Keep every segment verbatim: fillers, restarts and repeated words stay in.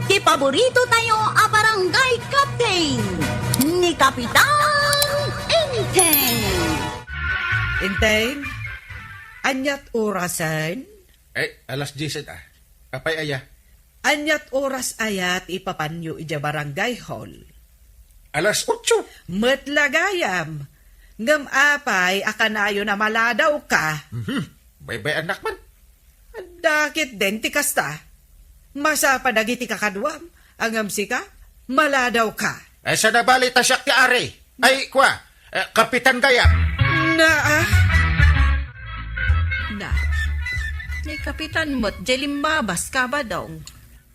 Ti paborito tayo a barangay captain, ni Kapitan Enteng. Enteng, aniat orasen? Eh, alas diyes a. Apay aya? Aniat oras aya ti ipapanyo idiay barangay hall? Alas otso. Met la gayam. Ngem apay a kanayon a maladawka? Mhm. Baybay-annak man. Adda ketdin ti kasta. Masapa dagiti kakaduam, ngem sika, maladawka. Ay, saan a bali ta siak ti ari? Ay, kua, eh, kapitan gayam. Na, ah? Na, ni kapitan met, jay limbabas ka, Badong.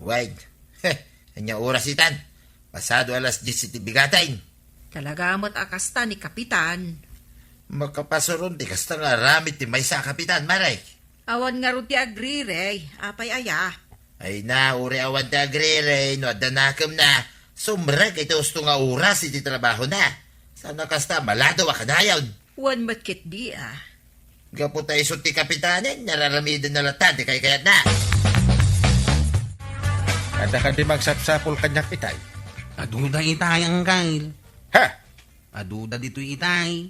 Wait. Heh, ania oras itan? Pasado alas diyes iti bigatay. Talaga met a kasta ni kapitan. Makapasuron ti kasta nga aramid ti maysa a kapitan, Marek. Awan ngarud ti agrirey, apay aya? Ay na, uray awan ti agrirey, no adda nakemna, sumrek iti usto nga oras iti trabahona. Saan a kasta, maladaw a kanayon. Wen met ketdi a. Gapu ta isu ti kapitanen, nararamidenna latta ti kaykayatna. Adda kadi mangsapsapul kaniak itay? Aduda itay, Angkel. Ha? Aduda ditoy itay.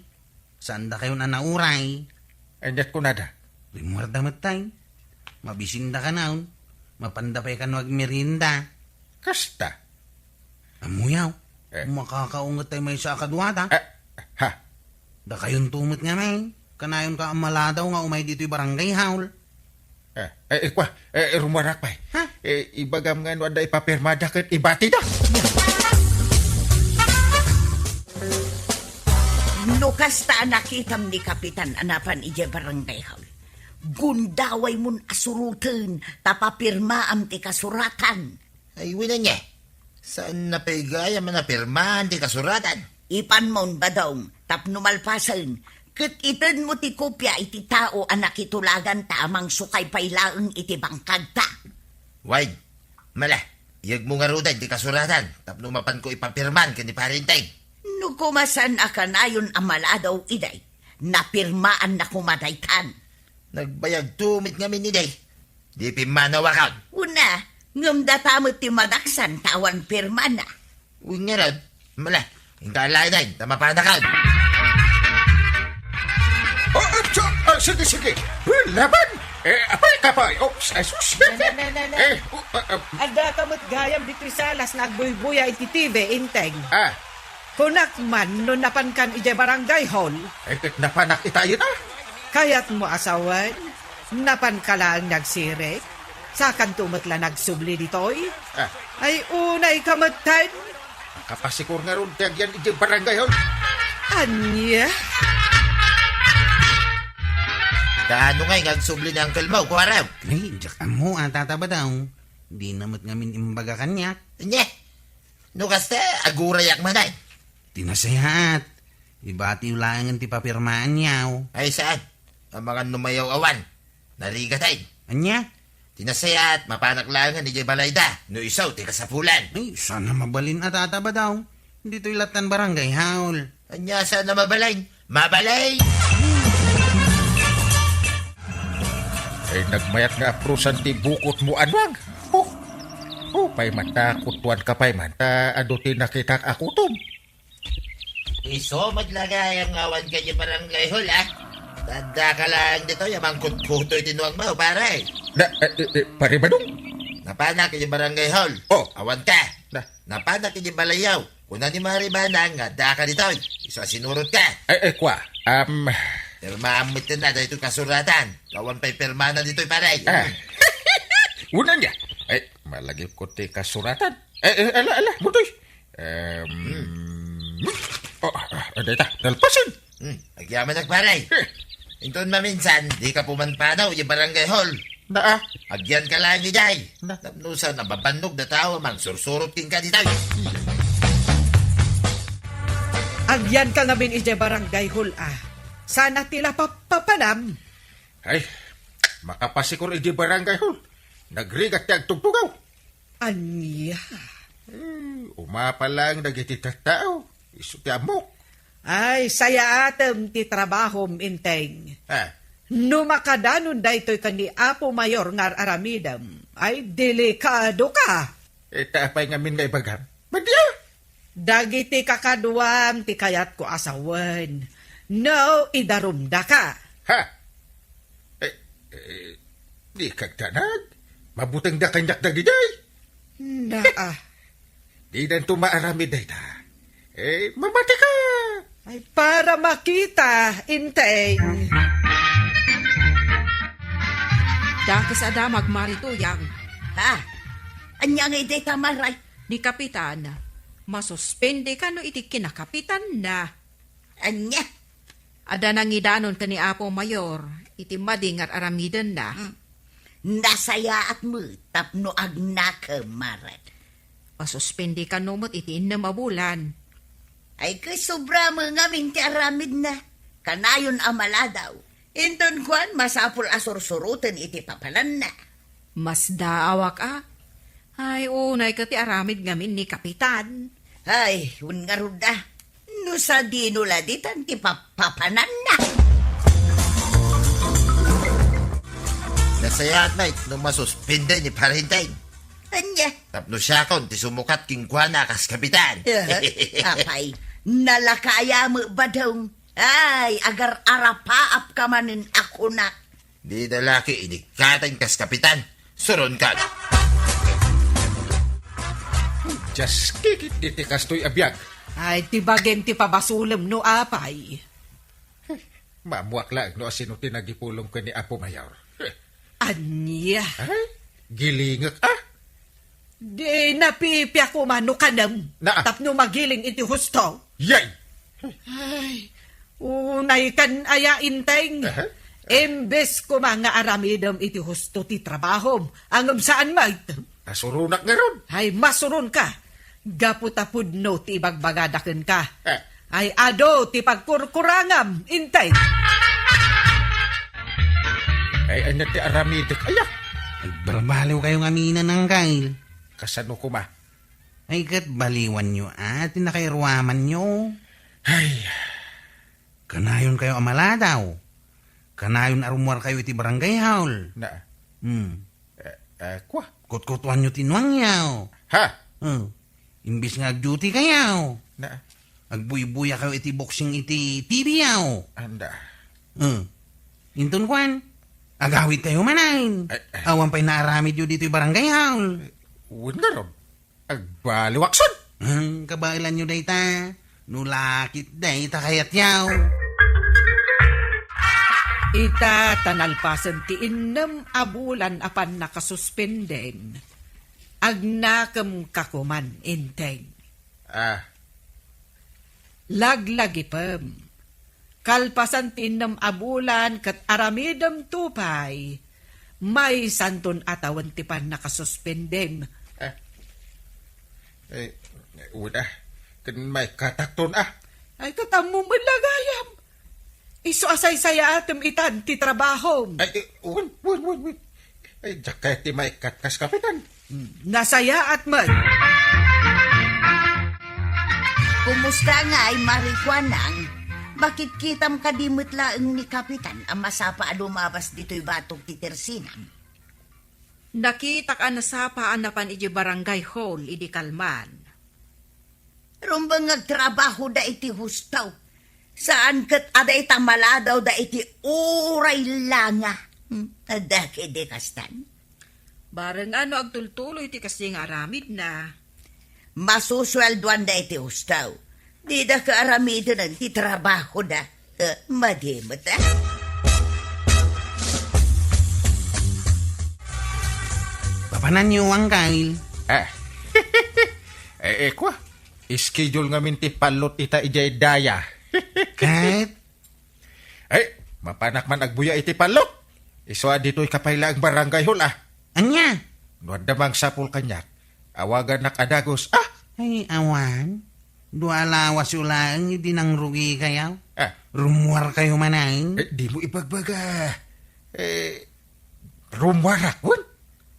Saandakayon a nauray. Aniat kunada? Rimmuarda met tay. Mabisinda kanayon. Mapanda pay kano agmerienda. Kasta? Ammoyo. Eh. Makakaunget tay maysa a kaduada. Eh, ha? Dakayonto met ngamin. Kanayonka a maladaw nga umay ditoy barangay hall. Eh, eh, eh, kua, eh, rumuarak pay. Ha? Eh, ibagam nga no adda ipapirmada ket ibatida. No kasta a nakitam ni Kapitan a napan idiay barangay hall, gundawaymo a suroten ta papirmaam ti kasuratan. Ay, wen ania? Saanna pay gayam a napirmaan ti kasuratan? Ipanmon, Badong, tapno malpasen, ket itedmo ti kopia iti tao a nakitulaganta a mangsukay pay laeng iti bangkagta. Wen, mala, iyegmo ngaruden ti kasuratan tapno mapanko ipapirmaan ken ni Pare Enteng. No koma saan a kanayon a maladaw idiay, napirmaanna koma daytan. Nagbayagto met ngamin idiay. Di pimmanawakon. Una, ngem data met ti madaksan ta awan pirmana. Wen ngarud, mala, inka alaen ta mapanakon. Oh, oh, so, oh, sige, sige. Laban! Eh, apay ka pay. Oops, ay, sus. Ne, ne, ne, ne, ne. Eh, oh, ah, ah. Addaka met gayam ditoy salas nga agbuybuya iti T V, Enteng. Ah. Kunak man no napankan idiay barangay hall. Eh, ket napanak ita ita? Kayatmo a sawen, napanka laeng nga agsirek? Sakanto met la nagsubli ditoy? Ah. Ay, unayka metten. Kapasikor ngarud ti agyan idiay barangay hall. Ania? Kaano ngay nga agsubli ni Uncle Mau, kuarem? Ay, diak ammo, a, Tata Badong. Dina met ngamin imbaga kaniak. Ania? No kasta, agurayak manen. Ti nasayaat, ibatiyo laengen ti papirmaanyo. Ay, saan? Amangan no mayaw-awan. Narigaten. Ania? Ti nasayaat, mapanak laengen idiay balayda, no isu ti kasapulan. Ay, saan a mabalin a, Tata Badong. Ditoy lattan barangay hall. Ania, saan a mabalin? Mabalin! Ay, nagmayat nga aprusan ti bukotmo, Anuang. Oh, oh, pay matakot tuan ka pay man, ta adu ti nakitak a kutom. Isu met la gayam nga awan ka di barangay hall, ah. Tanda ka lang dito, ya mangkutkutoy ti nuang mo, pare. Na, eh, eh, eh, pare Badong? Napanak di barangay hall. Oh. Awan ka. Na. Napanak di balayaw. Kuna ni Mari Banang nga adda ka ditoy. Isu a sinurot ka. Eh, eh, kwa. Um, Pirmaam met na daytoy kasuratan. Awan pay pirmana ditoy, pare. Ah. Unan niya. Eh, malagip ko ti kasuratan. Eh, eh, ala, ala, mutoy. Em, oh, ah, ah, dayta, nalpasen. Hmm, agyamanak, pare. Eh. Inton maminsan, di ka pumanpanaw di barangay hall. Naa. Agyan ka lang idiay. Na. Tapno sa nababannog da tao, mangsursurot king ka ditoy. Agyan ka ngamin idiay barangay hall, ah. Sana ti la papapanam. Ay, makapasikor idiay barangay hall. Nagrigat ti agtugtugaw. Ania? Eh, umapa lang dagiti tattao. Isu ti ammok. Ay, sayaatem ti trabahom, Enteng. Ah. No makadanon daytoy ken ni Apo Mayor nga ar-aramidem, ay delikado ka. Ita apay ngamin nga ibagam? Madi a! Dagiti kakaduam ti kayatko a sawen. No, idarumdaka. Ha? Eh, eh, di kagdanag? Mabutengda kaniak dagidiay? Naa. Didanto maaramid dayta. Eh, mamatika! Ay, para makita, Inteng. Dakes a damag, Mari Tuyang. Ha? Ania ngay dayta, Mari? Ni Kapitan, masuspende kano iti kinakapitanna. Ania? Adda nangidanon ken ni Apo Mayor iti madi nga ar-aramidenna. Hmm. Nasayaat met tapno agnakem, Mari. Pasuspende kano met iti innem a bulan. Ay, ket sobra met ngamin ti aramidna. Kanayon a maladaw. Inton kuan, masapul a sursuroten iti papananna. Masdaawak a. Ay, unay ket ti aramid ngamin ni Kapitan. Ay, wen ngarud a. No sadino la ditan ti papapananna. Nasayaat met no masuspende ni Pare Inteng. Ania? Tapno siakon ti sumukat kenkuana kas kapitan. Eh, apay, nalakaya met badong. Ay, agar-arapaapka manen a kunak. Dida la ket idi katen kas kapitan. Suronkan. Dios, kikit diti kastoy a biag. Ay, ti bagim ti pabasolem no apay. Maammoak laeng no asino ti nagipulong ken ni Apo Mayor. Ania? Ay, gilingek a. Di napipiak koma no kanem. Naa. Tapno magiling iti husto. Yay! Ay, unay kan aya, Inteng. Aha. Imbes koma nga aramidem iti husto ti trabahom, ngem saan met. Nasuronak ngarud. Ay, masuronka. Gapu ta pudno ti ibagbagada kenka. Eh. Ay, adu ti pagkurkurangam, Inteng. Ay, ania ti aramidek aya? Agbarbaliwkayo ngamin, Angkel. Kasano koma? Ay, ket baliwanyo a ti nakairuamanyo. Ay. Kanayonkayo a maladaw. Kanayon a rummuarkayo iti barangay hall. Na. Hmm. Eh, eh, kua? Kutkutuanyo ti nuangyo. Ha? Hmm. Imbis nga agduty kayo. Na. Agbuybuyakayo iti boxing iti T V yaw. Anda. Hmm. Inton kuan, agawidkayo manen. Eh, eh. Awan pay naaramidyo ditoy barangay hall. Wen ngarud. Agbaliwakson! Hmm, kabaelanyo dayta. No lakit dayta kayatyaw. Ita ta nalpasen ti innem a bulan a pannakasuspenden, agnakemka koman, Inteng. Ah. Laglagipem. Kalpasan ti innem a bulan ket aramidemto pay, maysanton a tawen ti pannakasuspendem. Ah. Eh, wen a, ken maikkatakton a. Ay, ket ammom met la gayam. Isu a saysayaatem itan ti trabahom. Ay, eh, wen, wen, wen, wen. Ay, diak kayat ti maikkat kas kapitan. Hmm, nasayaat met. Kumusta ngay, Mari Kuanang? Makitkitam kadi met laeng ni Kapitan a masapa a lumabas ditoy batok ti tersinam? Nakitak a nasapa a napan idiay barangay hall idi kalman. Rumbeng nga agtrabahoda iti husto. Saan ket a dayta maladawda iti uray langa. Hmm, adda ketdi kastan? Bareng a no agtultuloy ti kasdi nga aramidna. Masusueldoanda iti husto. Dida kaaramidenen ti trabahoda. Eh, madi met, eh. Papananyo, Angkel? Ah. Eh, eh, kua. Schedule ngamin ti pallot ita idiay daya. Ket? Ay, mapanak man agbuya iti pallot. Isu a ditoy kapay laeng barangay hall, ah. Ania? No adda mangsapul kaniak, awaganak a dagus, ah. Ay, awan. Dua a lawasyo laeng idi nangrugikayo. Ah. Rummuarkayo manen. Eh, dimo ibagbaga. Eh, rummuarak, wen?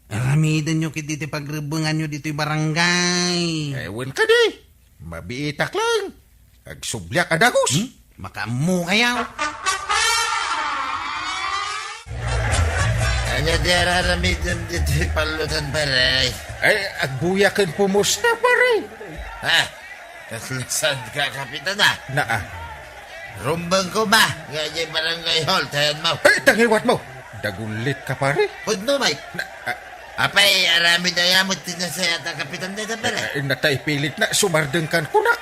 Aramidenyo ketdi ti pagrebbenganyo ditoy barangay. Eh, wen kadi. Mabiitak laeng. Agsubliak a dagus. Hmm? Makaammokayo. Ay, Adi araramidem ditoy pallotan, pare. Ay, agbuya ken pumusta, pare. Ha? Kasla saan ka, Kapitan, a? Naa. Rumbeng koma nga idiay barangay hall, tayan mo. Ay, tangiwat mo. Dagulit ka, pare. Pudno, Mike. Na, ah. Apay, aramid aya met ti nasayaat a Kapitan dayta, pare. Eh, natay pilit na, sumardeng kan kunak.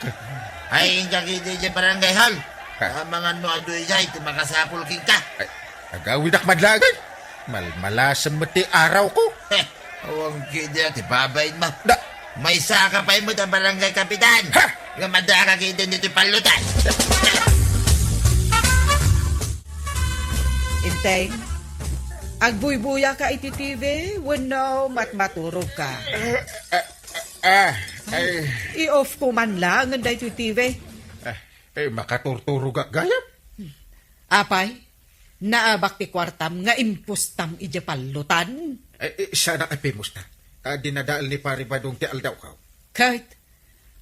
Ay, inka idiay barangay hall. Ha? Amangan no adu idiay, ti makasapul kenka. Ay, agawidak man laeng. Malmalasem met ti arawko. Heh, awan ketdi a ti babain mo. Da- Maysa ka pay met a barangay kapitan. Ha! Nga madaka ketdi ditoy pallotan. Enteng, agbuybuya ka iti T V wenno matmaturog ka? Ah, ah, ah, ay. I-off ko man laeng daytoy T V. Ah, eh, makaturturogak gayam. Apay, naabak ti kuartam nga impustam idiay pallotan? Eh, eh, saanak a pimusta. Ah, dinadael ni Pare Badong ti aldawko. Ket,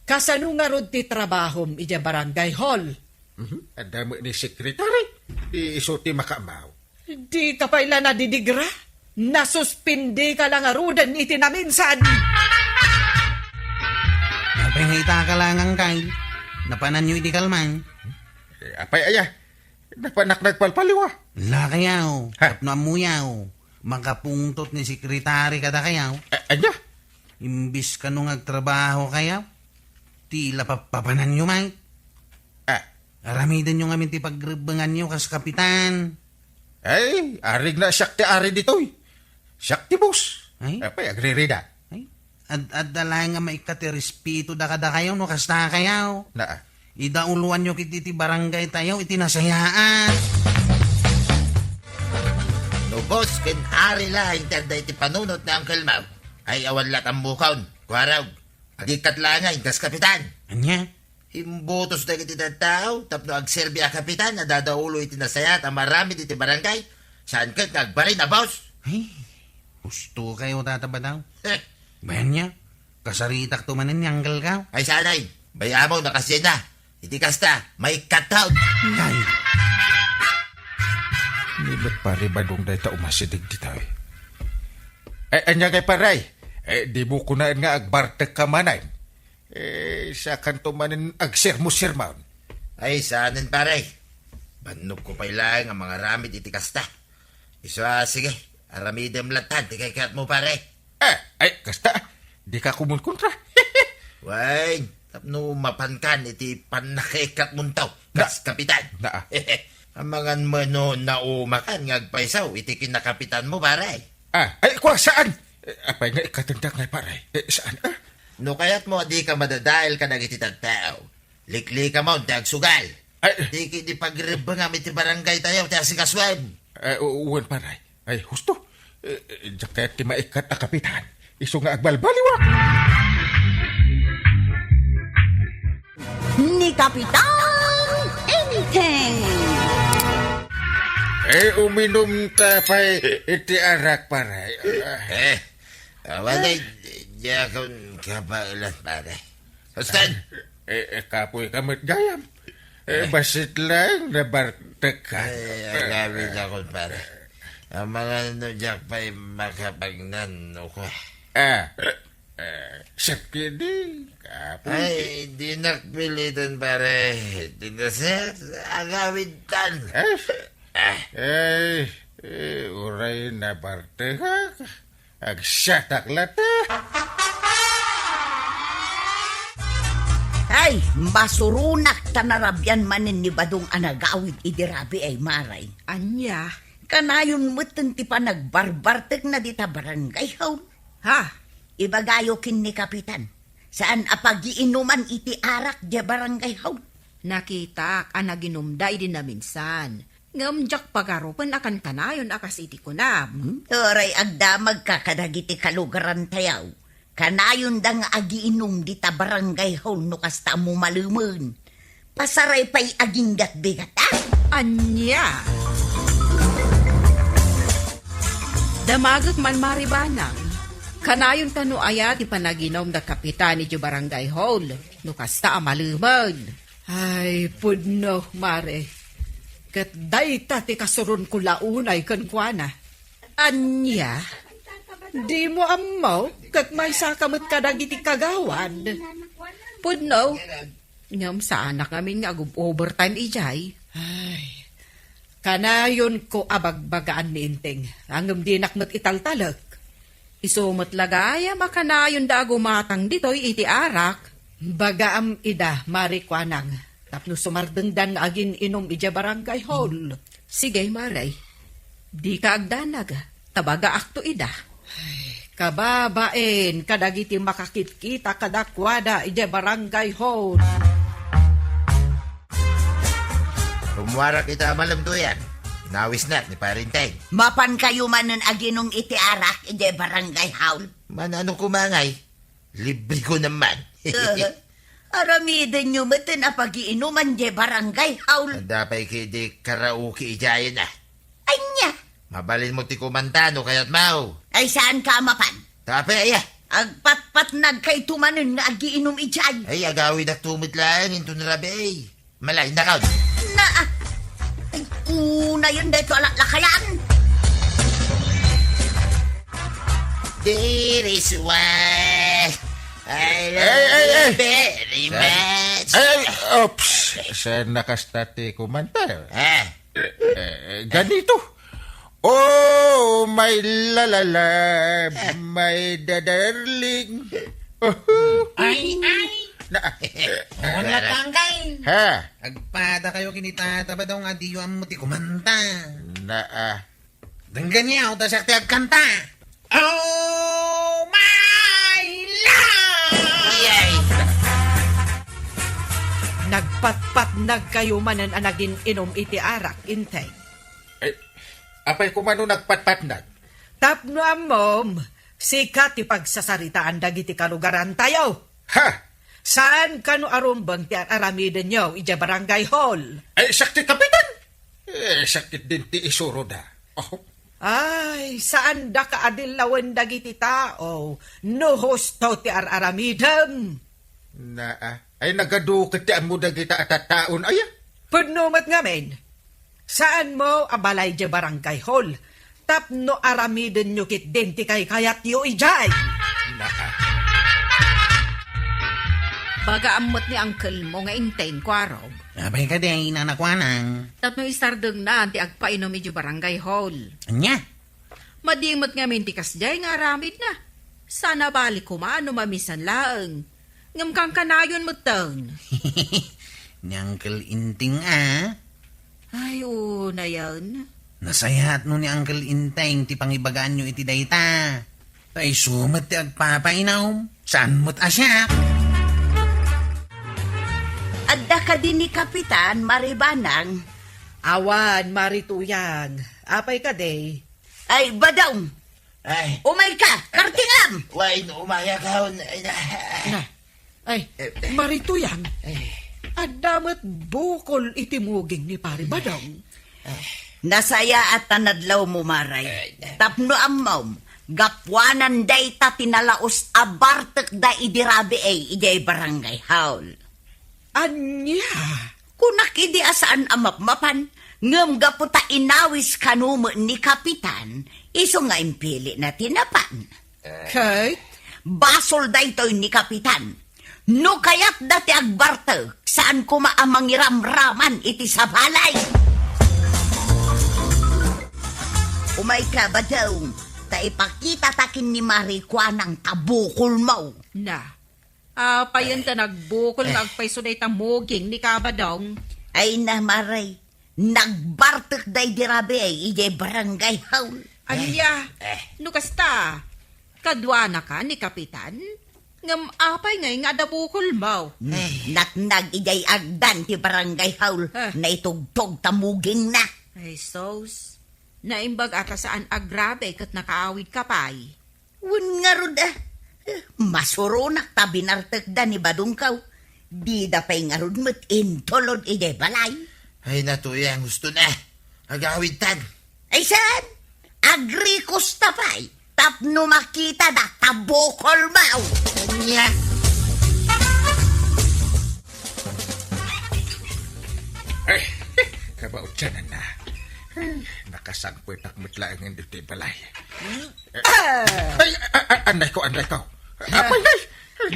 kasano ngarud ti trabahom idiay barangay hall? Mhm. Adda met ni sekretary. Isu ti makaammo. Dika pay la nadidigra? Nasuspendika la ngaruden iti naminsan. Apay nga ita ka langan kay? Napananyo iti kalman? Eh, apay aya? Napanak nagpalpaliwa. Lakayaw, ha? Tapno ammoyaw, makapungtot ni sekretary kadakayaw. A-, ania? Imbis kano nga agtrabaho kayaw, ti la pappapananyo, Mike. Ah. Aramidenyo ngamin ti pagrebbenganyo kas kapitan. Ay, arig na siak ti ari ditoy. Siak ti boss. Ay? Apay, agririda. Ay, ad-, adda laeng nga maikkat ti respeto da kadakayo no kasta kayo. Naa. Idauloanyo ket iti barangay tayo iti nasayaat. No boss ken ari laeng ti adda iti panunot ni Uncle Mau, ay awan la tambukon, kuarog. Agikkat laeng nga inkas kapitan. Ania? Imbutos dagiti tattao tapno agserbi a kapitan a dadaulo iti nasayaat a maaramid iti barangay, saan ket nga agbalin a boss. Ay, husto kayo, Tata Badaw. Heh. Bayan niya, kasaritak to manen ni Uncle ka. Ay, sanay, bayamo, nakasyan na. Iti kasta, maikkat taon. Ay. Ni met Pare Badong dayta umasideg ditoy. Eh, ania ngay, pare? Eh, di mo kunaen nga agbartek ka manen? Eh, sakanto manen agsermo-sermon. Ay, saanen, pare. Bannogko pay laeng a mangaramid iti kasta. Isu a, sige, aramidem lattan ti kaikayatmo, pare. Eh, ay, kasta, di ka kumunkontra. Wen, tapno mapankan iti pannakaikatmonto, kas kapitan. Naa. Amangan met no naumakan nga agpayso iti kinakapitanmo, pare. Ah, ay, kua, saan? Eh, apay nga ikkatendak ngay, pare? Eh, saan, ah? No kayatmo a dika madadael kadagiti tattao, liklikamon ti agsugal. Ay. Dikay di pagrebbengam iti barangay tayo ti asikasuen. Eh, u-, wen, pare. Ay, husto. Eh, eh, diak kayat ti maikkat a kapitan. Isu nga agbalbaliwak. Ni Kapitan Enteng. Eh, uminum ta pay iti arak, pare. Eh, awan ay, diakon kabaelan, pare. Huston! Eh, eh, kapoy ka met gayam. Eh, eh, basit laeng nabartek ka. Ay, agawid akon, pare. Amangan no diak pay makapagnan no ko. Ah, eh, sakit di, kapoy. Ay, dinak pilitan, pare. Dinaset, agawid tan. Eh? Ah. Eh, eh, uray nabartek ka. Agsiatak latta. Ay, masuronak ta narabian manen ni Badong a nagawid idi rabii, Mare. Ania? Kanayon metten ti panagbarbartekna dita barangay hall. Ha? Ibagayo ken ni Kapitan, saan a pagiinuman iti arak diay barangay hall. Nakitak a naginumda idi naminsan. Ngem diak pagarupen a kankanayon a kas iti kunam. Hmm? Uray agdamagka kadagiti kalugarantayo. Kanayonda nga agiinum dita barangay hall no kasta a mumalemen. Pasaray pay aginggatbigat, a? Ania? Damagek man, Mare Banang. Kanayon kano aya ti panaginum da kapitan idiay barangay hall no kasta a malemen? Ay, pudno, Mare. Ket dayta ti kasuronko la unay kenkuana. Ania? Dimo ammo ket maysaka met kadagiti kagawad? Pudno. Ngem saanak ngamin nga agub-overtime idiay. Ay, kanayonko a bagbagaan ni Enteng, ngem dinak met italtalek. Isu met la gayam a kanayonda a gumatang ditoy iti arak. Bagaam ida, Mare Kuanang, tapno sumardengdan nga agin-inum idiay barangay hall. Sige, Mare. Dika agdanag, ta bagaakto ida. Ay, kababain kadagiti makakitkita kadakuada idiay barangay hall. Rummuarak ita a malem, Tuyang. Inawisnak ni Pare Enteng. Mapankayo manen aginum iti arak idiay barangay hall. Manano koma ngay? Libre ko naman. Eh, aramidenyo meten a pagiinuman diay barangay hall. Adda pay ketdi karaoke idiayen, a. Ania? Mabalinmo ti kumanta no kayatmo. Ay, saanka a mapan? Tapay, aya. Agpatpatnagkayto manen nga agiinum idiay. Ay, agawidakto met laeng inton rabii. Malaynakaw. Na, ah, ay, unayen daytoy a laklakayan. There is one. I love Ay, ay, you ay. very Saan? much. Ay, ay, oops. Saan nakasta ti kumanta? Ah. Eh, eh, ganito. Oh, my la la la, my da darling. Ay, ay. Na, Ang latangkay. Ha? Agpada kayo kinita, tabadaw nga diyo ammo ti kumanta. Na, ah. Denggan niya, uta siya ti agkanta. Oh, my love! Yay! Nagpatpatnag kayo manen a nagin-inom iti arak, Inteng. Eh, apay kumano nagpatpatnag? Tapno ammom, sika ti pagsasaritaan dagiti kalugarantayo. Ha? Saan kano a rumbeng ti ar-aramidenyo idiay barangay hall? Ay, sakti, Kapitan! Eh, sakit din ti isuroda. Oh. Ay, saan da kaadillawen dagiti tao no husto ti ar-aramidem? Naa. Ay, nagaduket ti ammo dagita a tattaon, aya? Pudno met ngamin. Saanmo a balay idiay barangay hall tapno aramidenyo ketdin ti kaykayatyo idiay. Naa. Bagaam met ni angkelmo nga Inteng, Kuarog. Apay kadi, Nana Kuanang? Tapno isardengna ti agpainum idiay barangay hall. Ania? Madi met ngamin ti kasdiay nga aramidna. Saan a bali koma no mamisan laeng. Ngem kankanayon metten. Ni Uncle Inteng, a? Ay, unayen. Nasayaat no ni Uncle Inteng ti pangibagaanyo iti dayta. Ta isu met ti agpapainum. Saan met a siak? Adda kadi ni Kapitan, Mare Banang? Awan, Mare Tuyang. Apay kadi? Ay, Badong! Ay. Umayka, kartingam! Wen, umayakon. Ay, na. Na. Ay, Eh. Mare Tuyang. Ay. Adda met bukol iti muging ni Pare Badong. Ay. Nasayaat ta nadlawmo, Mare. Ay, na. Tapno ammom, gapuanan dayta ti nalaus a bartekda idi rabii idiay barangay hall. Ania? Kunak idi a saan a mapmapan, ngem gapu ta inawis kano met ni Kapitan, isu nga impilina ti napan. Ket? Basol daytoy ni Kapitan. No kayatda ti agbartek, saan koma a mangiramraman iti sabali. Umayka, Badong, ta ipakitata ken ni Mare Kuanang ta bukolmo. Na, Apayen ta nagbukol nga agpayso dayta muging ni Kabadong. Ay na, Mare, nagbartekda idi rabii idiay barangay hall. Ania? Eh. No kasta, kaduanaka ni Kapitan? Ngem apay ngay nga adda bukolmo? Hmm, natnag idiay agdan ti barangay hall, Ah. naitugtog ta mugingna. Ay, sus. Naimbag a ta saan agrabii ket nakaawidka pay. Wen ngarud, a. Masuronak ta binartekda ni Badongko. Dida pay ngarud met intulod idiay balay. Ay, natuya ang gusto na. Agawidtan. Ay, saan? Agrikosta pay. Tapno makitada, ta bukolmo. Ania? Ay, kabaudyanan na. Ay, nakasag- Petak met laeng indi ti balay. Ay, a- a- anay ko, anay ko. Apay, nay!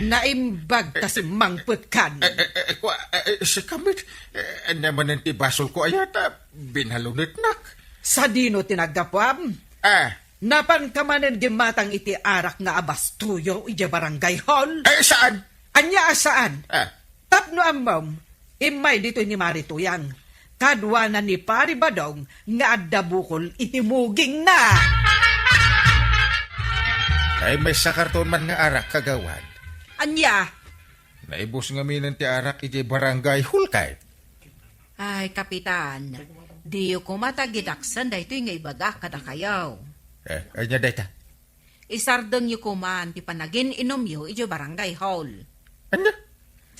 Naimbag ta simmangpetkan. Eh, eh, eh, kwa, eh, eh, sika met, eh, ania manen ti basol ko aya ta binalunetnak. Sadino ti naggapuam? Ah. Napanka manen gimmatang iti arak nga abastuyo idiay barangay hall? Eh, saan? Ania a saan? Ah. Tapno ammom, immay ditoy ni Mari Tuyang. Kaduana ni Pari Badong nga adda bukol iti mugingna. Ay, maysa karton man nga arak, kagawad. Ania? Naibus ngaminen ti arak idiay barangay hall kay. Ay, Kapitan, diyo koma tagidaksen daytoy nga ibagak kadakayo. Eh, ania dayta? Isardengyo koman ti panagin-inumyo idiay barangay hall. Ania?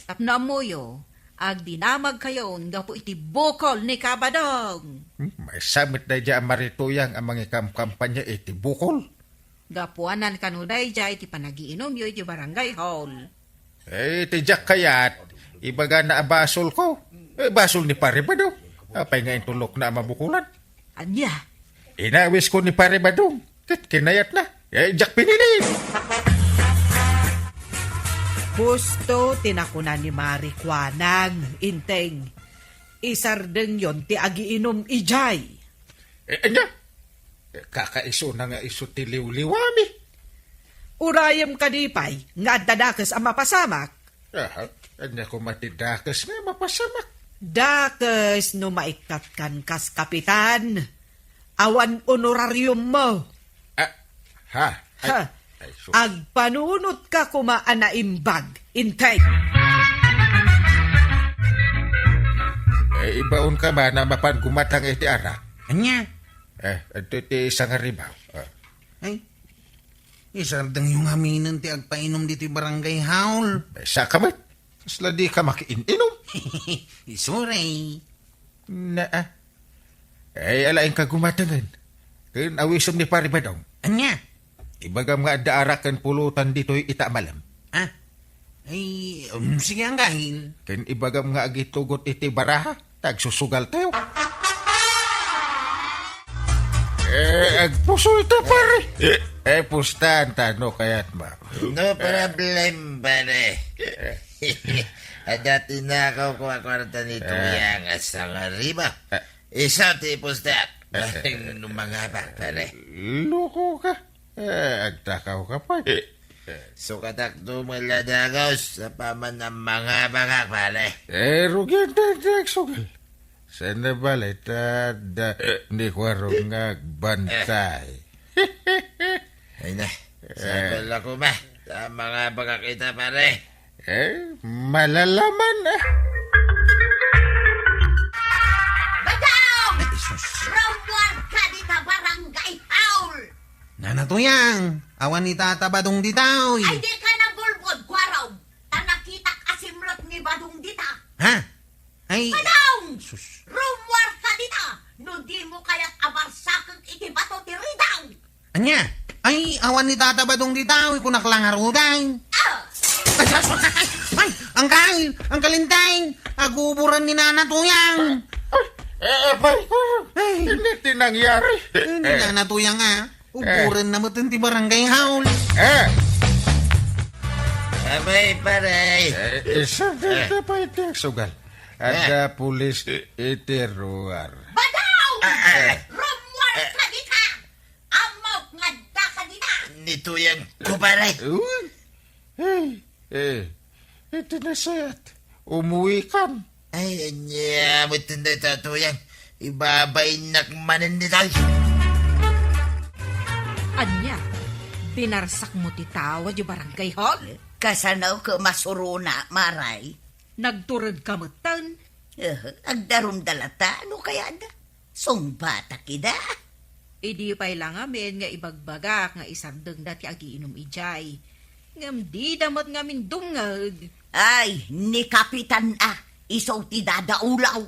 Tapno ammoyo, agdinamagkayon gapu iti bukol ni Kabadong. Hmm, maysa met daydiay a Mari Tuyang a mangikamkampanya iti bukol. Gapuanan kano daydiay ti panagiinumyo idiay barangay hall. Eh, ti diak kayat, ibagana a basol ko. Eh, basol ni Pare Badong. Apay nga intulokna a mabukolan? Ania? Inawis ko ni Pare Badong. Ket kinayatna. Eh, diak pinili. Husto ti nakuna ni Mari kuanang, Inteng. Isardengyon ti agiinum idiay. Eh, ania? Eh, kakaisuna nga isu ti liwliwami. Urayem kadi pay nga adda dakes a mapasamak? Aha, ania koma ti dakes nga mapasamak? Dakes no maikkatkan kas kapitan. Awan honorariummo. Ah, ha? Ay, ha. Ay, sus. Agpanunotka koma a naimbag, Inteng. Eh, ibaonka man a mapan gumatang iti arak. Ania? Eh, adto ti sangaribaw. Ah. Ay, isardengyo ngaminen ti agpainum ditoy barangay hall. Eh, saka met. Kasla dika makiin-inum. Isuray. Naa. Ay, alaenka gumatengen. Ken awisem ni Pare Badong. Ania? Ibagam nga adda arak ken pulutan ditoy ita a malem. Ah? Ay, um, sige, anggahil. Ken ibagam nga agitugot iti baraha, ta agsusugaltayo. Eh, agpusoy ta, pare. Eh, pustan ta, no kayat mo. No problem, pare. Adda tinakaw ko a kwarta ni Tuyang a sangariba. Isu ti pustak. Baling no mangabak, pare. Loko ka. Eh, agtakaw ka pay. Sukatak duman la dagus sa paman a mangabakak, pare. Eh, rugian ta ti agsugal. Saan na bale ta adda ni Kuarong nga agbantay? Ay na, sakol ako ba? Sa mangabakak ita, pare. Eh, malalaman, ah. Badong! Ay, sus. Rummuar ka dita barangay hall! Nana Tuyang, awan ni Tata Badong ditaw, eh. Ay, di ka nabulbod, Kuarong. Ta nakitak a simrek ni Badong dita. Ha? Ay, Badong! Sus. Rummuar ka dita! No di mo kayat a barsakek iti bato ti ridaw! Ania? Ay, awan ni Tata Badong dita, uy, kunak lang aruday. Ah! Ay, sus, ay, ay, Uncle! Uncle Inteng! Aguburan ni Nana Tuyang! Ay, eh, eh, pare ko, ay, hindi ti nangyari. Ay, ni Nana Tuyang, ah. Uburan na met ti barangay hall. Eh. Abay, pare. Eh, isu dita pay ti agsugal. Adda pulis iti ruar. Badong! Ah, ah. Rummuar ka dita! Ammok nga adda ka dita! Ni Tuyang ko, pare. Uy. Eh, eh, iti nasayaat, umuwikan. Ay, ania met dayta, Tuyang. Ibabainnak manen ditoy. Ania, binarsak mo ti tao di barangay hall? Kasano ko masuruna, Maray? Nagtured ka metten? Eh, agdarumda lata, no kayatda? Sungbatak ida. Idi pay la ngamin nga ibagbagak nga isardengda ti agiinum idiay. Ngem dida met ngamin dumngeg. Ay, ni Kapitan a, isu ti dadaulaw.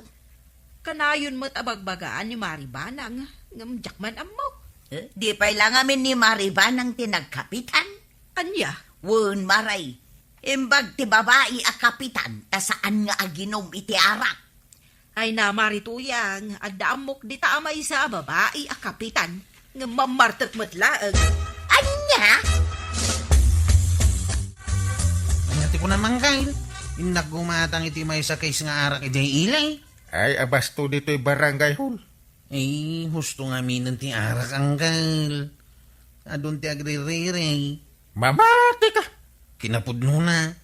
Kanayon met a bagbagaan ni Mari Banang, ngem diak man ammo. Eh, di pay la ngamin ni Mari Banang ti nagkapitan? Ania? Wen, Maray. Imbag ti babai a kapitan ta saan nga aginum iti arak. Ay na, Mari Tuyang, adda ammok dita a maysa a babai a kapitan, ngem mammartek met laeng. Ania? Ania ti kunam, Angkel? Innak gumatang iti maysa case nga arak idiay ili. Ay, abasto ditoy barangay hall. Ay, husto ngaminen ti arak, Angkel. Adun ti agririri. Mamati ka! Kinapudnona,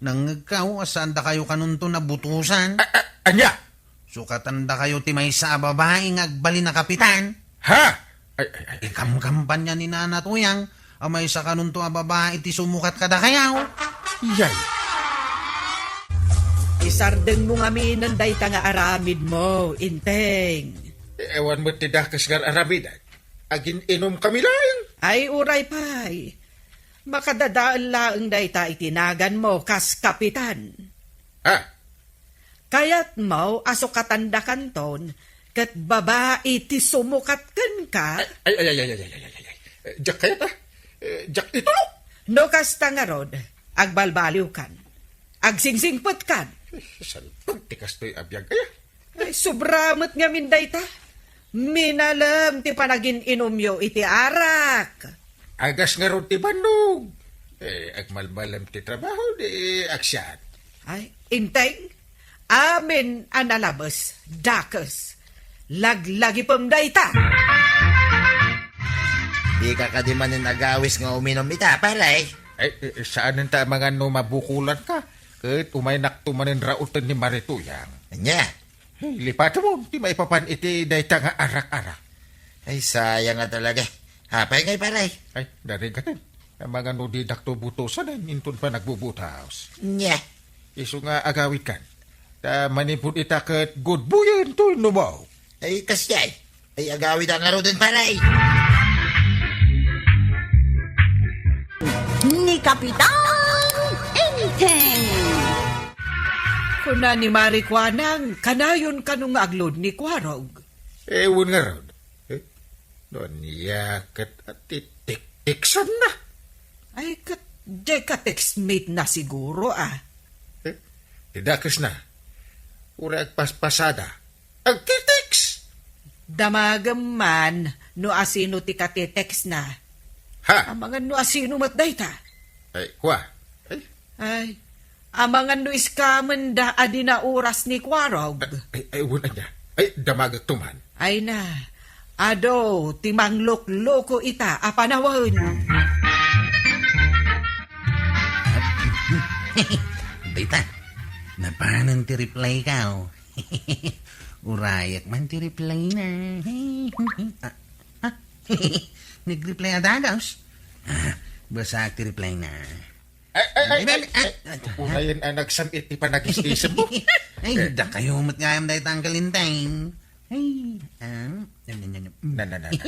nangngegkaw a saan dakayo kanunto nabutosan. A-, a-, ania? Sukatan dakayo ti maysa a babai nga agbalin a kapitan. Ha? Ay, ay, ay. Ikamkampanya ni Nana Tuyang a maysa kanunto a babai ti sumukat kadakayo. Yay. Isardengmo ngaminen dayta nga aramidmo, Inteng. Awan met ti dakes nga aramiden. Agin-inom kami laeng. Ay, uray pay. Makadadael laeng dayta iti naganmo kas kapitan. Ha? Kayatmo a sukatandakanton ket babai ti sumukat kenka? Ay, ay, ay, ay. Eh, diak kayat, ah. Eh, diak itulok. No kasta ngarud, agbalbaliwkan. Agsingsingpetkan. Eh, salpag ti kastoy a biag, aya. Ay, sobra met ngamin dayta. Minalem ti panagin-inumyo iti arak. Agas ngarud ti bannog. Eh, agmalmalem ti trabaho, di aksiat. Ay, Inteng, amin a nalabes, dakes. Laglagipem dayta. Dika kadi manen agawis nga uminom ita, pare? Ay, eh, saanen ta amangan no mabukulan ka. Ket umaynakto manen rauten ni Mari Tuyang. Ania? Hey, lipatemon ti maipapan iti dayta nga arak-arak. Ay, sayang nga talaga. Apay ngay, pare? Ay, narigaten. Amangan no didakto butosan, ay, inton panagbubutos. Nia. Isu nga agawidkan. Ta manipud ita ket gudbuyen toy numaw. Ay, kasdiay. Ay, agawid a ngaruden, pare. Ni Kapitan Enteng. Kuna ni Mari Kuanang, kanayon kano nga aglud ni Kuarog? Eh, wen ngarud. Eh, no ania ket ati tiktiksan na. Ay, ket diay ka textmate na siguro, ah. Eh, ti dakes na. Uray agpaspasada. Agtitext! Damagem man no asino ti katitext na. Ha? Amangan no asino met dayta. Ay, kua. Ay. Ay, amangan no iskamen da a di nauras ni Kuarog. Ay, ay, ay, wen ania. Ay, damagek to man. Ay na, adu ti manglukloko ita a panawen. Dayta, napanen ti reply ka, oh. Urayak man ti reply na. Ah, ah. Nag-reply a dagus. Ah, basaak ti reply na. Ay, ay, ay, ay, ay, ay, ay, ay. Unayen a nagsam-it ti panagis-isem mo. Ay, dakayo met gayam dayta, Uncle Inteng. Ay, ah, nam, nam, nam, nam. Na, na, na, na.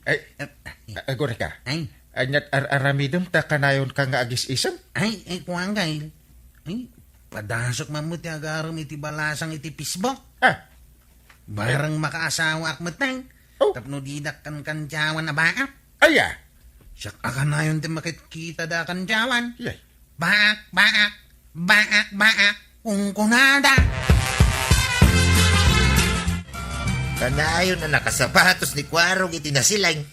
Ay, ah, agurayka. Ay. Ania't ar-aramidem ta kanayon ka nga agis-isem? Ay, ay, kuan, Kyle. Ay, padasok man met ti agarem iti balasang iti Facebook. Ah. Barang makaasawaak met, Tang. Oh. Tapno didak kankandiawan a baak. Aya? Siak a kanayon ti makitkita da kandiawan. Yay. Baak, baak, baak, baak, kunkunada. Kanayon a nakasapatos ni Kuarog iti nasileng.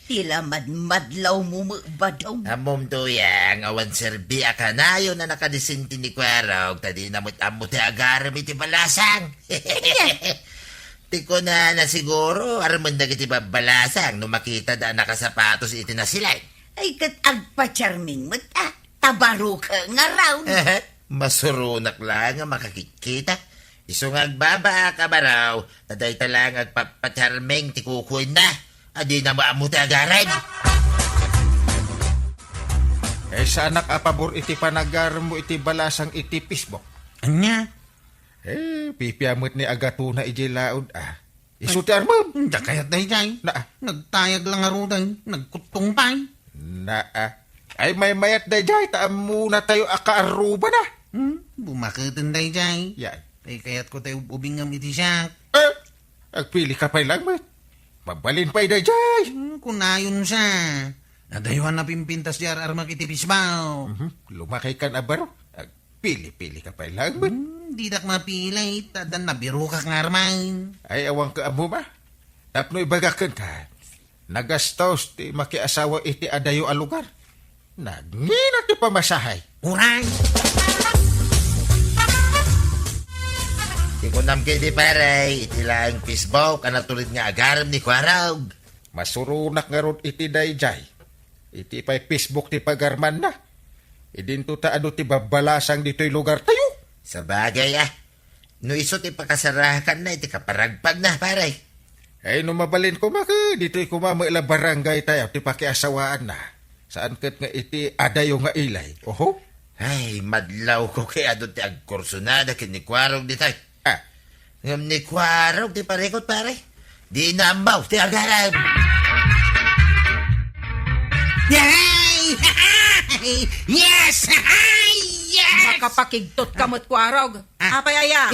Ti la madmadlawmo met, Badong. Ammom, Tuyang, awan serbi a kanayon a nakadisente ni Kuarog, ta dina met ammo ti agarem iti balasang. Ti kunana siguro, armen dagiti babbalasang no makita da a nakasapatos iti nasileng. Ay, ket agpacharming met, ah. Tabaruka nga raw. Masuronak la nga makakitkita. Isu nga agbabaak a baro, ta dayta la nga agpapacharming ti kukuenna. Adina mo ammo ti agarem. Eh, saanak a pabor iti panagarem mo iti balasang iti Facebook. Ania? Eh, pipia met ni agatona idiay laud, ah. Isu ti armem. Ay, diak kayat daydiay. Naa. Nagtayag la ngaruden, nagkuttong pay. Naa. Ay, maymayat daydiay, ta ammona tayo a kaarrubana. Hmm, bumaketen daydiay. Yan. Ay, kayatko tayo ub-ubingam iti siak. Eh, agpili ka pay lang met. Mabalin pay daydiay. Hmm, kunayon sa. Adayo a napimpintas di ar-armak iti Facebook. Mhm. Lumakay kan a baro. Agpili-pili ka pay lang met. Hmm, Didak mapili, ta addan nabirokak nga armen. Ay, awan ka ammo, ma. Tapno ibagak kenka, nagastos ti makiasawa iti adayo a lugar. Nagngina ti pamasahe. Uray! Ti kunam ketdi, pare, iti laeng Facebook a natured nga agarem ni Kuarog. Masuronak ngarud iti daydiay. Iti pay Facebook ti pagarmanna. Idinto ta adu ti babbalasang ditoy lugartayo. Sabagay, a. No isu ti pakasarakanna iti kaparagpagna, pare. Ay, no mabalin koma ket ditoy koma met la barangaytayo ti pakiasawaanna. Saan ket nga iti adayo nga ilay. Oho? Ay, madlawko ket adu ti agkursunada ken ni Kuarog ditoy. Ah. Ngem ni Kuarog ti parikut, pare. Di na ambaw ti agarem. Yay! Yes! Yes! Makapakigtot ka met, Kuarog. Ah. Apay aya?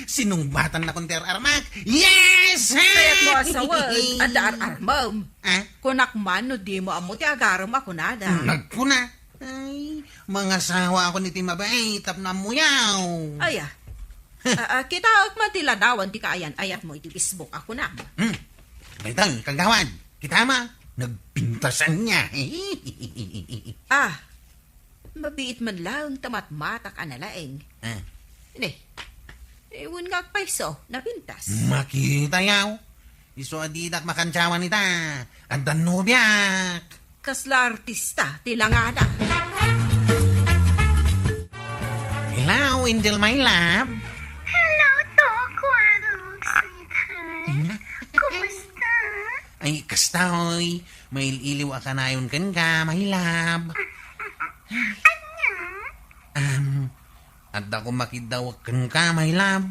Sinungbatannakon ti ar-armak. Yes! Kayatmo a sawen, adda ar-armem. Ah? Kunak man no dimo ammo ti agarem a kunada. Hmm, nagkuna. Ay, mangasawaakon iti mabait tapno ammoyo. Aya. Ah, ah, kitaek man ti ladawan ti kaayan-ayatmo iti Facebook a kunam. Hmm. Daytoy, kagawad. Kita ma, nagpintasan niya. Ah, mabiit man laeng ta matmatak a nalaing. Ah. Ne. Wen nga agpayso, napintas. Makitayo. Isu a didak makantiawan ita. Addan nobiak. Kasla artista ti langada. Hello, Angel, my love. Hello, Tok Warog, sweetheart. Hmm? Kumusta? Ay, kasta, oy. Mail-iliw a kanayon kenka, my love. Ania? Um, adda ko makiddawek kenka, my love.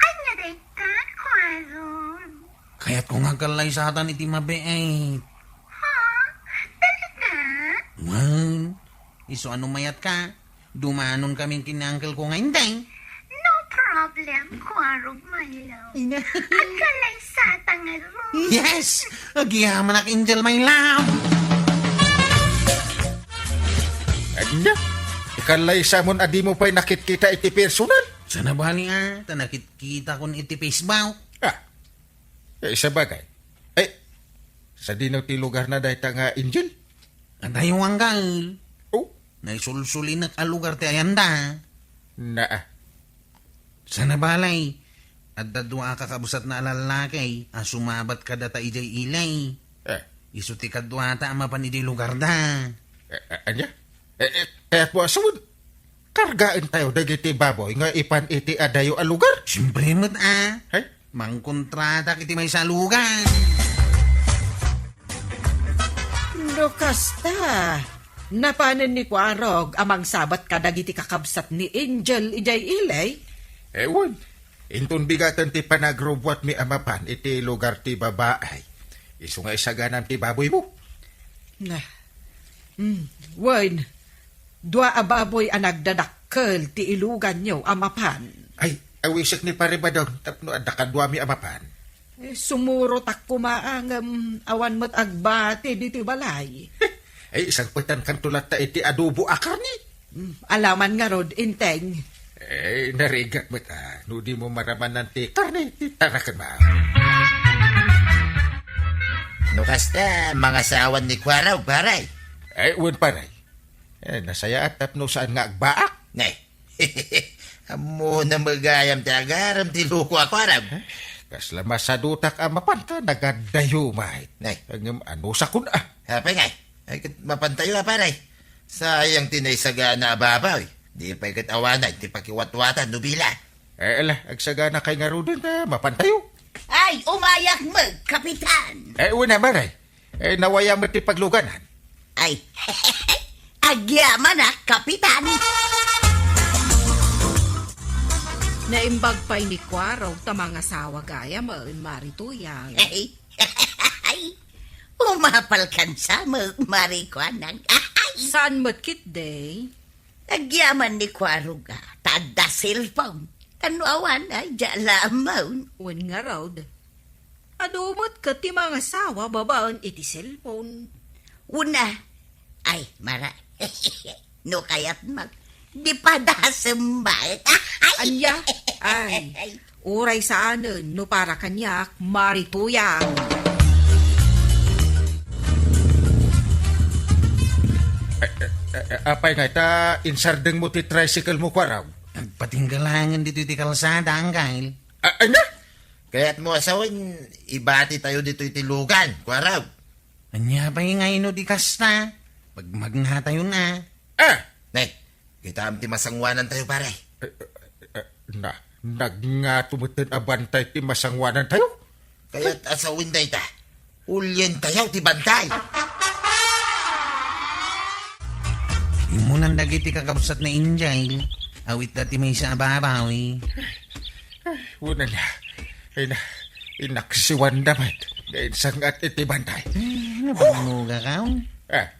Ania dayta, Kuarog? Kayatko nga agkallaysatan iti mabiit. Ha? Talaga? Wen, isu a no mayatka, dumanon kami ken ni uncle ko nga inday. No problem, Kuarog, my love. Ina. Agkallaysata ngarud. Yes! Agyamanak, Angel, my love! Ania? Ikallaysamon a dimo pay nakitkita iti personal? Saan a bali, a, ta nakitkitakon iti Facebook. Ah, eh, sabagay. Eh, sadino ti lugarna dayta nga Angel? Adayo, uncle. Oh? Naisulsulinek a lugar ti ayanda. Naa. Saan a bali, adda dua a kakabsatna a lallaki a sumabat kadata idiay ilay. Eh. Isu ti kaduata a mapan idiay lugarda. Eh, eh, ania? Eh, eh, kayatmo a sawen, kargaentayo dagiti baboy nga ipan iti adayo a lugar? Siempre met, a. Hay? Mangkontratak iti maysa a lugar. No kasta, napanen ni Kuarog a mangsabat kadagiti kakabsat ni Angel idiay ilay? Eh, wen, inton bigaten ti panagrubbuatmi a mapan iti lugar ti babai. Isu nga isaganam ti baboymo. Na. Hmm, wen, dua a baboy a nagdadakkel ti iluganyo a mapan. Ay, awisek ni Pare Badong tapno adda kaduami a mapan. Eh, sumurotak koma ngem awan met agbati ditoy balay. Ay, isangpetankanto latta iti adobo a karne. Mm, alaman ngarud, Enteng. Eh, narigat met, a, no dimo maramanan ti karne ti tarakenmo. No kasta, mangasawan ni Kuarog, pare. Ay, wen, pare. Eh, nasayaat tapno saan nga agbaak. Ne. Ammona met gayam ti agarem ti loko a Kuarog. Kasla masadutak a mapan ta nagadayumay. Ne. Ngem anusakon a. Apay ngay? Ay, ket mapantayo a, pare. Sayang ti naisagana a baboy. Di pay ket awanen ti pakiwatwatan no bila. Eh, ala, agsaganakay ngaruden ta mapantayo. Ay, umayak met, Kapitan. Eh, wen a, pare. Eh, nawaya met ti pagluganan. Ay, agyaman a, Kapitan. Naimbag pay ni Kuarog ta mangasawa gayam, Mari Tuyang. Ay, umapalkan sa, Mari Kuanang. Ay, saan met ketdi? Agyaman ni Kuarog a, ta adda cellphone. Tano awan, ay, diak la ammo. Wen ngarud. Adu met ket ti mangasawa babaen iti cellphone. Una, ay, Mara, no kayatmo, di padasem met. Ay, Ania? Ay, uray saanen no para kaniak, Mari Tuyang. Eh, eh, eh, apay nga ita, insardengmo ti tricycle mo, Kuarog? Agpatinggalangen ditoy ti kalsada, Anggail. Ah, ania? Kayatmo a sawen, ibati tayo ditoy ti lugan, Kuarog. Ania pay nga ino di kasta? Pagmagna tayo na. Ah! Ne, kitaem ti masangoanan tayo, pare. Eh, eh, eh, na, nagngato metten a bantay ti masangoanan tayo? Kayat a sawen dayta, ulien tayo ti bantay. Immunan dagiti kakabsat ni Angel. Awit da ti maysa a babawi. Ay, una na. Ay na, inaksiwan da met. Nga insangat iti bantay. Ay, nabannuga ka, oh. Ah.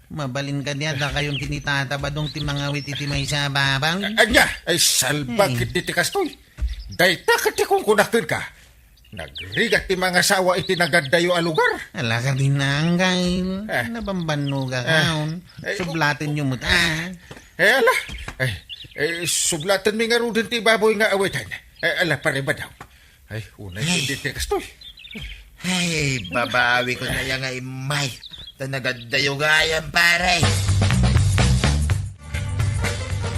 Mabalin ka diya, dakayon kinitatabadong ti mangawit iti maysa a babawi. A-, anya? Ay, salbag iti ti kastoy. Dayta ket ti kunkunak kenka. Nagrigat ti mangasawa iti nagaddayo a lugar. Ala ka din, Anggail. Eh. Nabambannuga ka, on. Eh, sublaten yo met, ah. Eh, ala. Eh, eh, sublaten mi ngaruden ti baboy nga awitan. Eh, ala, pare, badaw. Ay, unay ay. Hindi ti kastoy. Ay, babawi ko na yang ay may. Ta nagaddayo gayam, pare.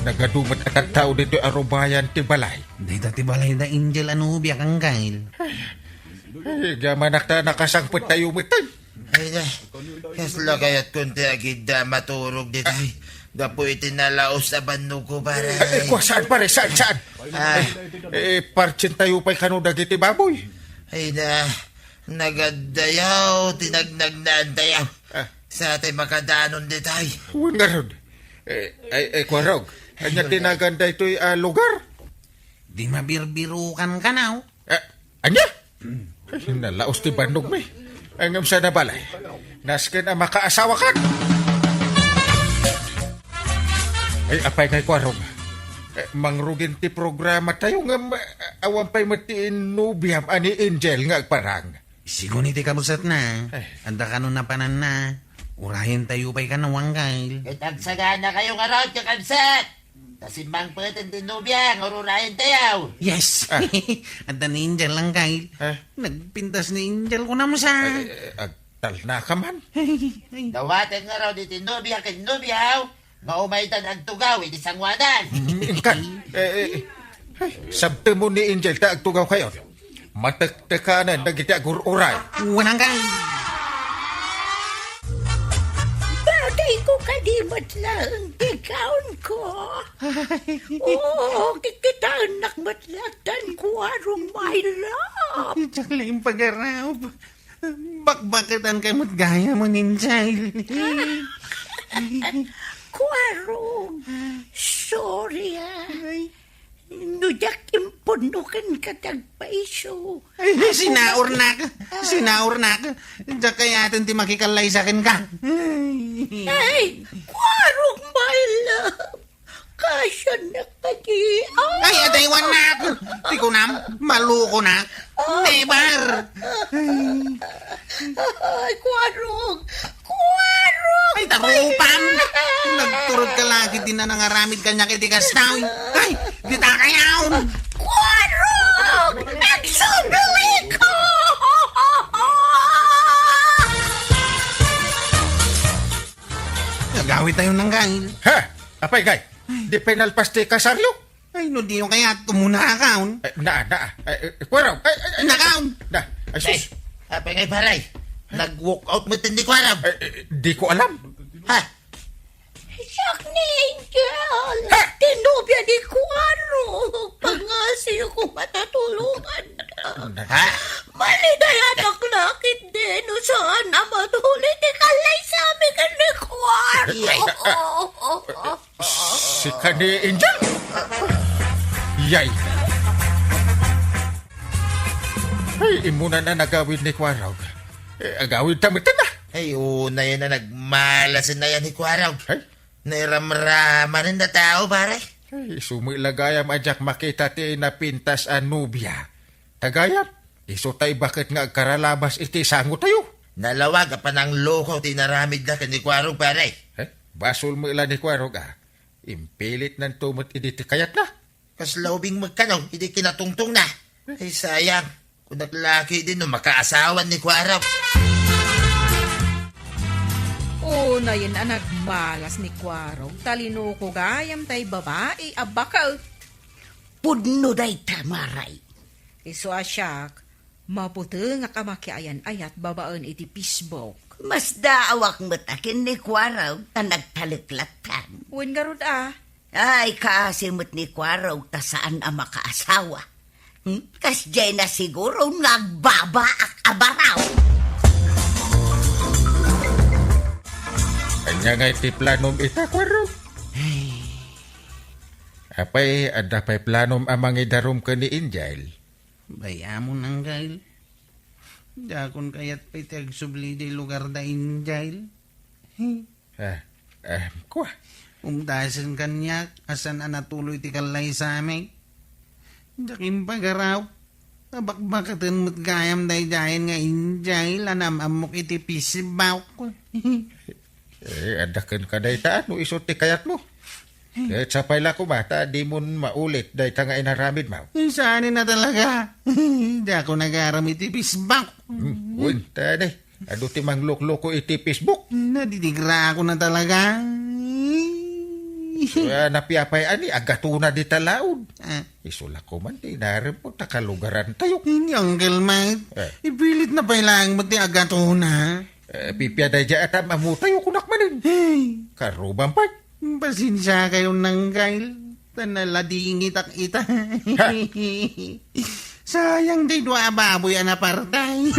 Nagadumat a tattao ditoy a rubayan ti balay. Dayta ti balay da Angel a nobia, Anggail. Ay, gamanak ta nakasangpet tayo metten. Ay, na. Kasla kayat kun ti agidda maturog ditoy. Gapu iti nalaos a bannogko, pare. Eh, eh, kua, saan, pare? Saan, saan? Ah. Eh, eh, partsentayo pay kano dagiti baboy. Ay, na. Nagaddayaw, tinagnagnaantayaw. Ah. Sa tay makadanon ditoy. Wen ngarud. Eh, ay, ay, Kuarog. Anya tinagan daytoy a lugar? Di mabirbirukan kanaw. Eh, anya? Ay, nalaos ti bannogmi. Ay, ngem sa nabalay. Nasken a makaasawa kan. Ay, apay ngay, Kuarog? Eh, mangrugin ti programa tayo ngem, eh, awan pay met ti innobiam a ni Angel nga agparang. Sigun iti kabsatna, ay. Adda kano napananna. Urayen tayo pay kano, Anggail. Ket agsagana kayo ngarud, kakabsat! Ta simmangpeten ti nobia nga ururayen tayo. Yes! Ah. Adda ni Angel, Anggail. Ah. Nagpintas ni Angel, kunam sa. Ay, ay, ay, agtalna ka man. Ay, ay. Dawaten ngarud iti nobia ken nobiaw. Maumaydan agtugaw iti sangoanan. Inkan, eh, eh, ay, sabtemo ni Angel ta agtugaw kayo. Matektekanen dagiti agur-uray. Wanang ka. Bagay ko kadi met laeng ti gown ko. Oo, kikitaennak met laeng tan Kuarog, my love. Diak la impagaraw. Bakbaketan kay met gayam, Angel. Kuarog, sorry, ah. Ay. No diak impunno kenka ti agpaiso. Ay, sinaurnak. Sinaurnak. Diak kayaten ti makikallaysa kenka. Ay, Kuarog, my love. Kasiannak kadi. Ay, adaywannak! Ti kunam, malukonak. Never! Ay, Kuarog! Kuarog! Ay, tarupam! Nagturod ka lagi din na nangaramid kaniak iti kastaw. Ay, di ta kayaw! Kuarog! Nagsuduliko! Nagawid tayo ng gangin. Ha? Apay, Gay? Ay. Di pinalpas ti kasaryo? Ay, no diyo kaya tumunakaon. Ay, naa, naa. Ay, ay, Kuarog. Ay, ay, ay, nakaon. Na, ay, sus. Ay, apay ngay, paray? Nag-walk out mo tindi, Kuarog. Ay, ay, di ko alam. Ha? Siak ni Angel. Ha? Tinubya ni Kuarog. Pangasiyo ko matatulungan. Ha? Malidayanak lakit din. Saan na matuli ti kalay sa amin ni Kuarog? Ay, ah, ah, ah. Sika ni Angel? Yay! Ay, imuna na nagawid ni Kuarog. Eh, agawid ta met na. Ay, unay na nagmalasin na yan ni Kuarog. Ay? Nairamramanen na tao, pare. Ay, sumilagayam a diak makita ti napintas a nobia. Tagayam, isu tay baket nga agkaralabas iti sango tayo. Nalawag a panangloko ti inaramidna ken ni Kuarog, pare. Eh, basol met la ni Kuarog, ah. Impilit nanto met idi ti kayatna. Kasla ubing met kano, idi kinatungtongna. Ay, sayang. Kunak la ketdin no makaasawan ni Kuarog. Unayen a nagmalas ni Kuarog, ta linuko gayam tay babai a baket. Pudno dayta, Maray. Isu a siak, maputengak a makiayan-ayat babaen iti Facebook. Masdaawak met a ken ni Kuarog ta nagtalek lattan. Wen ngarud a. Ay, kaasi met ni Kuarog ta saan a makaasawa. Hmm? Kasdiay na siguro nga agbabaak a baraw. Ania ngay ti planom ita, Kuarog? Ay. Apay, adda pay planom a mangidarum ken ni Angel? Bay-am, Angel. Diakon kayat pay ti agsubli di lugar da Angel. He. Ah, ah, kua? Umdasen kaniak, a saan a natuloy ti kallaysami. Diak impagaraw. Abakbakaten met gayam daydiayen nga Angel a nam-ammok iti Facebook. Eh, adda kenka dayta, no isu ti kayatmo. Ket sapay la koma ta dimon maulit dayta nga inaramidmo. Saan a talaga? Diakon agaram iti Facebook. Hmm, wen, ta di. Adu ti manglukloko iti Facebook. Nadidikrakon a talaga. Ah, napiapay ani, agatona dita laud. Ah. Isu la koma ti inarem ko ta kalugarantayo. Ni Uncle Mike, Eh. Ipilit na pay laeng met ti agatona. Eh, pipia daydiay a tam-ammotayo, kunak manen. Hey. Karuban pay. Pasensiakayo, Uncle. Ta naladingitak ita. Ha? Sayang ti dua a baboy a napartay.